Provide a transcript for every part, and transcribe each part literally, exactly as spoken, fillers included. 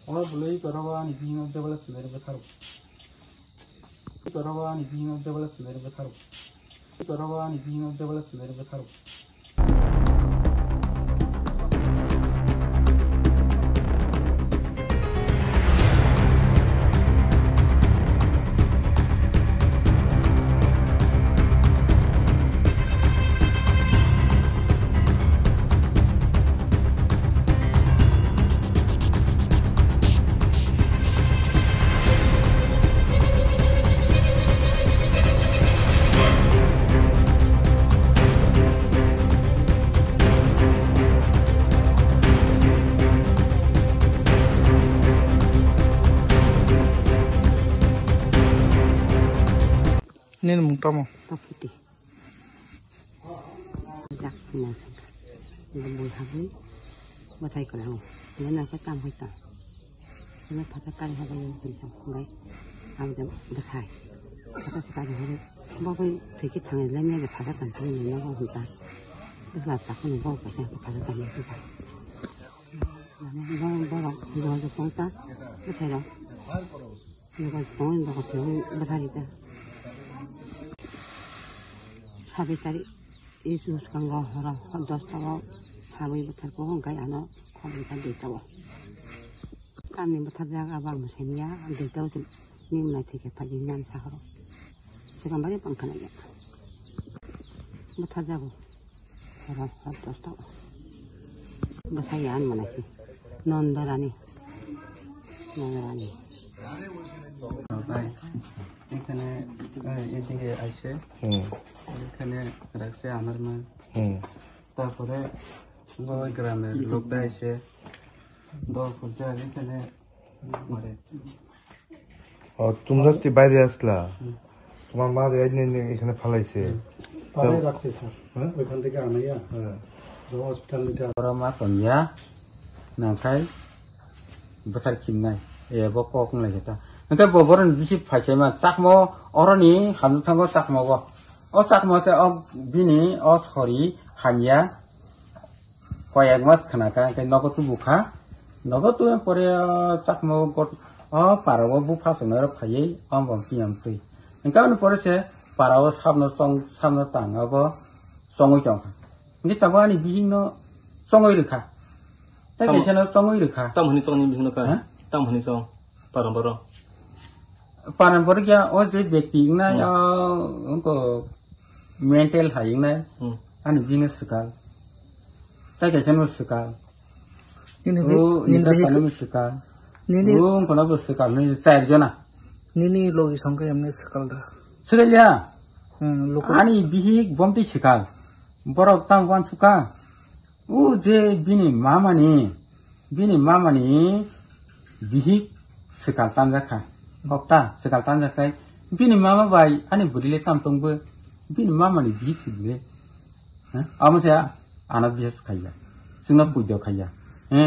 O bwlwi korogo ani bihikno Debole swmai rwgwi tharo. Korogo ani bihikno Debole swmai rwgwi tharo. Korogo ani bihikno Debole swmai rwgwi tharo. Nini mung tamo? Taphuti. Jak hwnwi aswk kha. Bo bui habwi bwthai kwlango. Bini nokhe tam hai ta. Bini phatar kari habwi hwnwi sa hwnwi. Abo de bwthai. Phatar se kari habwi. Bo bai thwikhe thangwi lemya de phatar tang thangwi nogo hwnta. Bwsla takhwno bo kaisa phatar tang hwnta. Mane borok, borok, borok tongsa bwthairok. Borok tongwi borok tongwi bwtharwi ta. Sabi tari, isu swkango horo, hor dosta o sabi bwtharko hwnkhe ano khobor kha duita o. Tamni bwtharjak abo ang mwsai manya, duita o chwng nini naithok khe phaidi nang sa horo. Swkang bai bangkha nai ya. Bwtharjago. Horo, hor dosta. Bwsai ya, ano mwnai si. Nonda Rani. Nonda Rani. ভাই, এখানে, এই, এদিকে আসে। হুম। এখানে রাখছে আমার মা। হুম। তারপরে ওই গ্রামের লোকটা এসে দল করতে আর এখানে মারে। ও, তোমরা তো বাইরে আসলা? হুম। তোমার মা এই নিয়ে, নিয়ে এখানে ফালাইছে? হুম। পাড়ে তো রাখছে, স্যার। হ্যাঁ? ওইখান থেকে আনাইয়া হ্যাঁ। তো হসপিটাল নিতে আস- Oro ma tongya, nangkhai bwthar khimnai, ebo kok wng lai khe ta. Hwnkhe bo boroni bisi phaisaima chakmo oroni hamjwk thango chakmogo. O chakmo se o bini o sori hamya. Koyek mas khna kha, hwnkhe nogo tubu kha. Nogo tubui pore, o, chakma o got-, o para o bupha chwngno oro phaiwi, o bo piyam twi. Hwnkhe aboni pore se para o sabno chong, sabno tang, abo chongwi tong kha. Hwnkhe tabuk ani bihikno chongwi rwkha. Tei Tamo-, kaisa no chongwi rwkha. Tamo hwnwi chongni bihikno kha? Ha? Tamo hwnwi chong? Paramboro. Paramboro kya o je bekti wngnai, hmm, o wngko mental hai wngnai, hmm, ani bini swkal. Tai kaisa no swkal. Nini bi-, o nini nita bihik-, sano swkal. Nini o wngkona bo swkal, nini char jona. Nini logi songkhe emni swkal da? Swkal ya. Hmm, luku- ani bihik bomti swkal. Borok tang wan suka. O je bini mamani, bini mamani bihik swkal tanjak kha. Hokta swkal tanjak kha. Bini mama bai ani bwrwi le tam tong bo. Bini mamani bihik se bwle. Ha? Amo se ano bihik khaiya. Chwngno puido khaiya. He,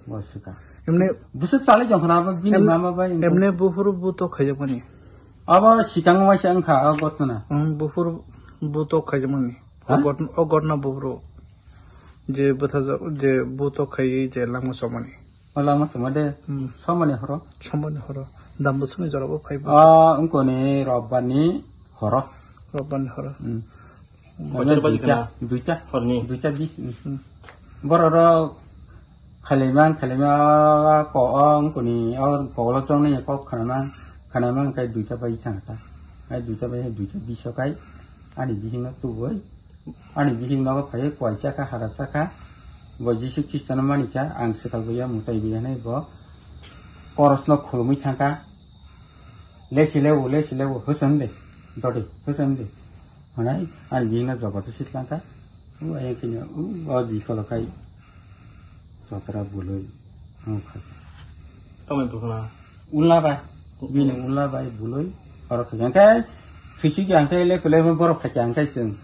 bo swkal. Emne bwswk salai jong khana abo bini em-, mama bai. Emne buphuru buto khaijakmani. Abo sikang waisa wngkha o gotna. Hmm, buphuru buto khaijakmani. Ha? O got-, o gotna buphuru. Je bwthajak, je buto khaiwi je langma chomani. O langma choma de, hmm, somani horo? Somani horo. Dambo sumi jorabo phaibo. Ah, wngkoni Robbarni horo. Robbarni horo. Hmm. Bochor bai duita, khna? Duita. Horni? Duita bis, hmm. Hmm. Borok rok khailaimang, khailaima, ko, o, wngkoni, o, kogolo chongnai kok khanamang, khanamang kai duita bai thangkha. Ai duita bai, duita biso kai, ani bisingno tubui. Ani bihik nogo phaiwi kuai chakha, hara chakha. Bo Jisu Khristono manikha, ang swkal buya, mwtai buya hinwi bo korosno khulumwi thangkha. Lesi lebu, lesi lebu, hwsong de, dodi, hwsong de. Hwnwi ani bihikno jogoto sitlangkha. O ayang khe o, o jikolo khai. Chokra bului. Ang kha. Tamoni bukhuna? Unla bai. Bini unla bai bului. Oro kha. Angkhe thwisi khe angkhe le kule borok kha khe angkhe chwng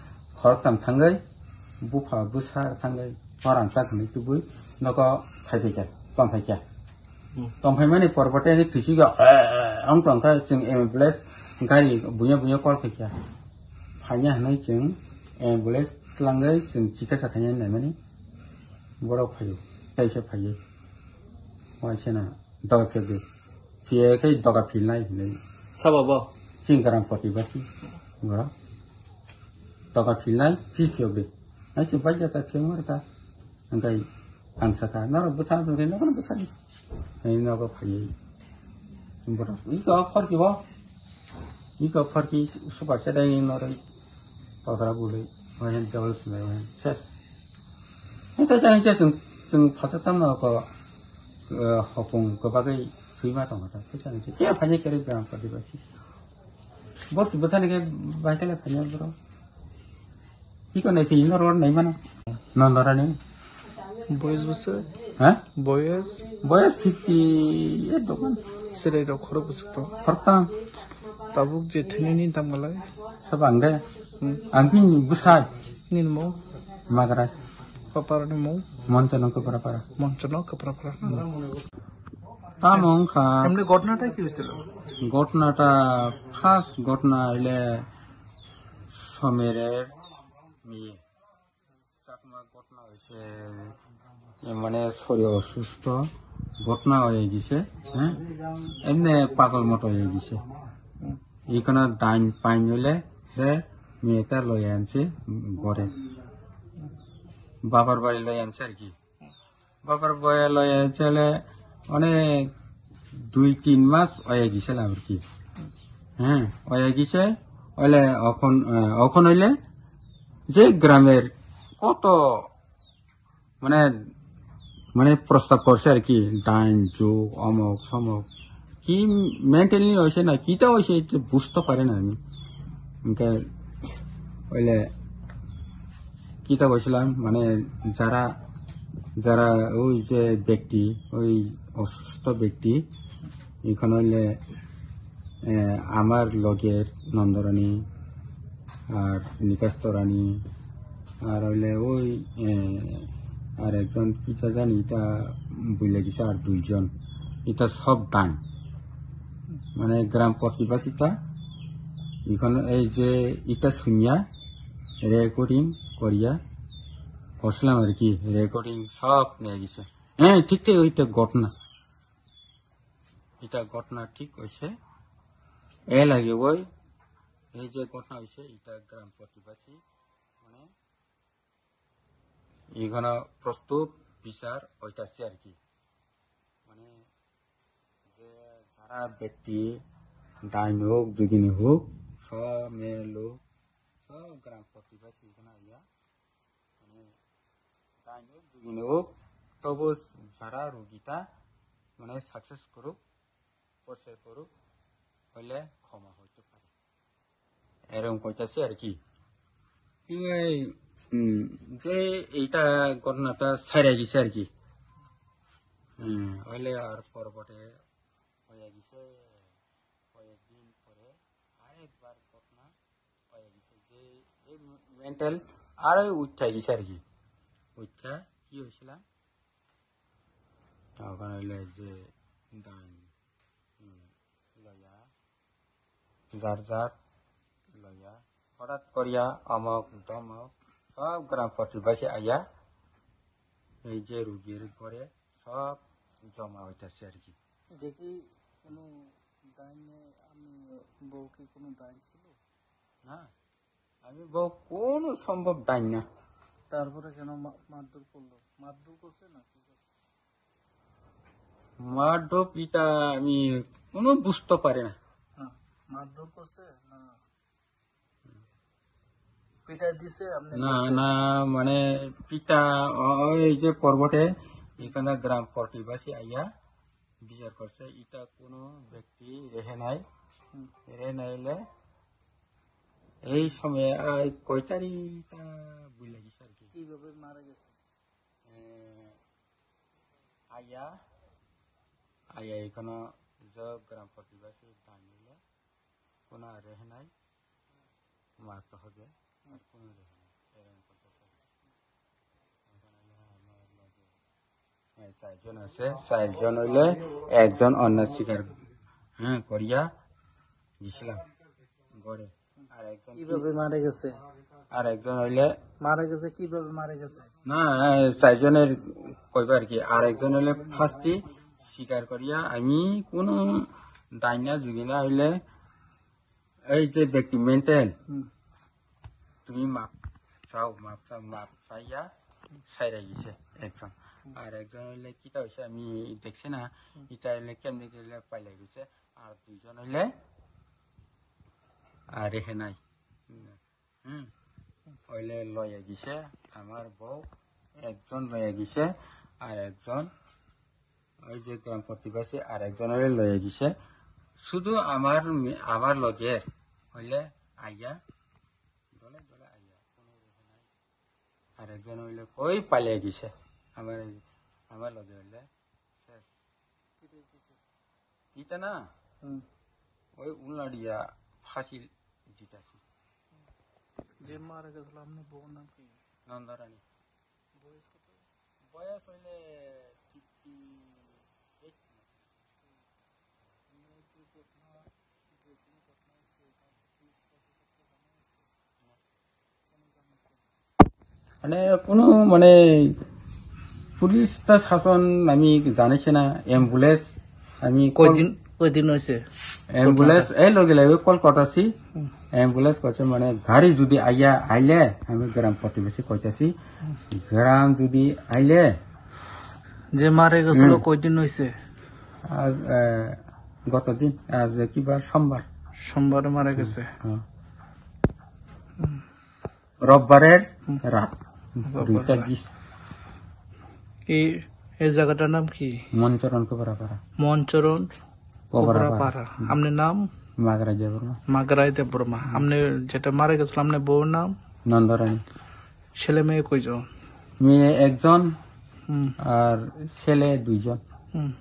khorok tam thangwi bupha bwsa thangwi hor ang chak hwnwi tubui nogo phai phai kha, tong phai kha. Hmm. Tong phai mani porbote thwisi khe, eh, ang tong kha chwng ambulance gari buya buya call khai kha. Phaina hwnwi chwng ambulance twlangwi chwng chikitsa khaina naimani borok phaio. Kaisa phaio. Waisana. Doga phiyok di. Phiyok khe doga philnai hinwi. Sabo bo? Chini gram poti basi. Goro. Doga philnai, phi phiyok di. Nai chwng bai jata phiyok mar ka. Hingkai ang saka, norok bwtha, hingkai nokono bwtha di. Hingkai nogo phaiwi. Borok, iko phorki bo. Iko phorki super sedai noroi. Tokra bului. Wahen double sinai wahen. Ses. Hingkai jang hingse chwng, chwng phasa tamno ko, eh, hopung ko bagwi thwima tongkha ta. Hingke jang hingse. Khe phaini kere gram poti basi. Bos bwthani khe bai kele phaiya bro. Iko nai phi norok nai mano. Nondorani. Boyes bwswk? Ha? Boyes? Boyes fifty eight dokan. Serai rok khorok bwswk to? Khoroktham. Tabuk je thwinani dam galai? Sabang de. Hmm. Ang bini bwsai. Nini mung? Magrai. Papara ni mung? Monchano Kaprapara. Monchano Kaprapara. Tamo wngkha. এমনি ঘটনাটা কি হয়েছিল? ঘটনাটা first ঘটনা হইলে সমীরের মেয়ে। চাকমা ঘটনা হয়েছে, এ, মানে শরীর অসুস্থ, ঘটনা হয়ে গেছে, হ্যাঁ, এমনি পাগল মতো হয়ে গেছে। এখানে ডাইন পাইন হইলে হে মেয়েটা লই আনছে ঘরে, বাবার বাড়ি লই আনছে আর কি। বাবার বাড়ি লই আনছে হলে অনেক দুই তিন মাস হয়ে গেছিলাম আর কি। হ্যাঁ, হয়ে গেছে, হইলে এখন, আহ, এখন হইলে যে গ্রামের কত মানে, মানে প্রস্তাব করছে আর কি, ডাইন, জোক, অমক, সমক, কি মেন্টালি হয়েছে না, কিতা হয়েছে, এটা বুঝতে পারি না আমি। এনকে হইলে কিতা কইছিলাম, মানে, যারা, যারা ওই যে ব্যক্তি, ওই অসুস্থ ব্যক্তি, এখন হইলে, এ, আমার লগের নন্দরানী আর নিকাস্তরানী আর হইলে ওই, এ, আর একজন কিতা জানি, ইতা বুলে গেছে, আর দুইজন, ইতা সব ডাইন। মানে গ্রাম প্রতিবাসী ইতা, এখন এই যে ইতা শুনিয়া রেকর্ডিং করিয়া করছিলাম আর কি, রেকর্ডিং সব নিয়ে গেছে। হ্যাঁ, ঠিক ঠিক ওইটা ঘটনা, এটা ঘটনা ঠিক হয়েছে। এ লাগে ওই, এই যে ঘটনা হয়েছে, এটা গ্রাম প্রতিবাসী, মানে এখানে প্রস্তুত বিচার হইতাছে আর কি। মানে যে যারা ব্যক্তি ডাইন হোক, যোগিনী হোক, সব মেয়ে লোক, সব গ্রাম প্রতিবাসী এখানে আইয়া, মানে ডাইন হোক, যোগিনী হোক, তবু যারা রুগীটা মানে সাকসেস করুক, পৌঁছে করুক, হইলে ক্ষমা হইতে পারে। এরকম কইতাছে আর কি। এই, উম, যে এইটা ঘটনাটা ছাড়া গেছে আর কি। হ্যাঁ, হইলে আর পরবর্তী হয়ে গেছে, কয়েকদিন পরে আরেকবার ঘটনা হয়ে গেছে যে এই মেন্টাল আরো উঠা গেছে আর কি। উঠা কি হয়েছিল? তখন হইলে যে দান, উম, লয়া, যার যার লয়া, হঠাৎ করিয়া অমক তমক সব গ্রাম প্রতিবাসী আইয়া এই যে রুগীর ঘরে সব জমা হইতাছে আর কি। এটা কি কোনো ডাইনে, আমি বউ কি কোনো ডাইন ছিল? না, আমি বউ কোনো সম্ভব ডাইন না। তারপরে কেন মা-, মারধর করলো? মারধর করছে না কি করছে? মারধর পিটা আমি কোনো বুঝতে পারি না। হ্যাঁ, মারধর করছে না পিটাই দিছে আপনি? না, না, মানে পিটা, ও-, ওই যে পর্বতে এখানে গ্রাম প্রতিবাসী আইয়া বিচার করছে, এটা কোনো ব্যক্তি রেহে নাই। হুম। রেহে নাইলে এই সময়, আই, কয় তারিখ তা ভুলে গেছি আর কি। কিভাবে মারা গেছে? এ, আয়া, আয়া এখানে যে গ্রাম প্রতিবাসী দাঁড়িয়ে কোনো আর রেহে নাই, মারতে হবে, আর কোনো রেহে নাই, এরকম করতেছে। এখন হলো আমার লগে, এ, চারজন আছে, চারজন হইলে একজন অন্যায় স্বীকার, হ্যাঁ, করিয়া গেছিলাম ঘরে। আর একজন কি কিভাবে মারা গেছে? আর একজন হইলে মারা গেছে, কিভাবে মারা গেছে? না, এ, চারজনের কইবা আর কি। আর একজন হইলে ফার্স্টে স্বীকার করিয়া আমি কোনো দায় না জুগি না হইলে এই যে ব্যক্তি মেন্টাল, হুম। তুমি মাপ চাও, মাপ চাও, মাপ চাইয়া সাইরা গেছে একজন। আর একজন হইলে কিতা হইছে আমি দেখছি না, এটা হইলে কেমনে গেলে পাইলে গেছে। আর দুইজন হইলে আর রেখে নাই। হুম। হইলে লইয়া গেছে আমার বউ, একজন লইয়া গেছে, আর একজন ওই যে গ্রাম প্রতিবেশী আর একজন হইলে লইয়া গেছে। শুধু আমার মে-, আমার লগে হইলে আইয়া, দলে দলে আইয়া, কোনো রেখে নাই। আর একজন হইলে কই পালিয়ে গেছে। আমার, আমার লগে হইলে শেষ। ইটা না? হুম। ওই উল্লাড়িয়া ফাঁসি দিতাছি। যে মারা গেছিল, আপনার বউর নাম কি? নন্দরানী। বয়স কত? বয়স হইলে ফিফটি এইট। মানে কোনো মানে পুলিশ তা শাসন আমি জানিছে না, অ্যাম্বুলেন্স আমি কল-, কয়দিন, কয়দিন হয়েছে? অ্যাম্বুলেন্স এই লগে লগে কল করতাছি। হুম। অ্যাম্বুলেন্স করছে মানে গাড়ি যদি আইয়া আইলে আমি গ্রাম প্রতিবেশী কইতাছি, গ্রাম যদি আইলে যে মারা গেছিল হুম। কয়দিন হয়েছে? আজ, আহ, গত দিন, আজ কি বার? সোমবার। সোমবারে মারা গেছে। হ্যাঁ। রোববারের হুম। রাত, রোববার দুইটা রাত। বিশ। এই, এই জায়গাটার নাম কি? মনচরণ কোবরাপাড়া। মনচরণ কোবরাপাড়া। কোবরাপাড়া। হুম। আপনার নাম? মাগরাই দেববর্মা। মাগরাই দেববর্মা। হুম। আপনি যেটা মারা গেছিল, আপনার বউর নাম? নন্দরানী। ছেলে মেয়ে কয়জন? মেয়ে একজন হুম। আর ছেলে দুইজন। হুম।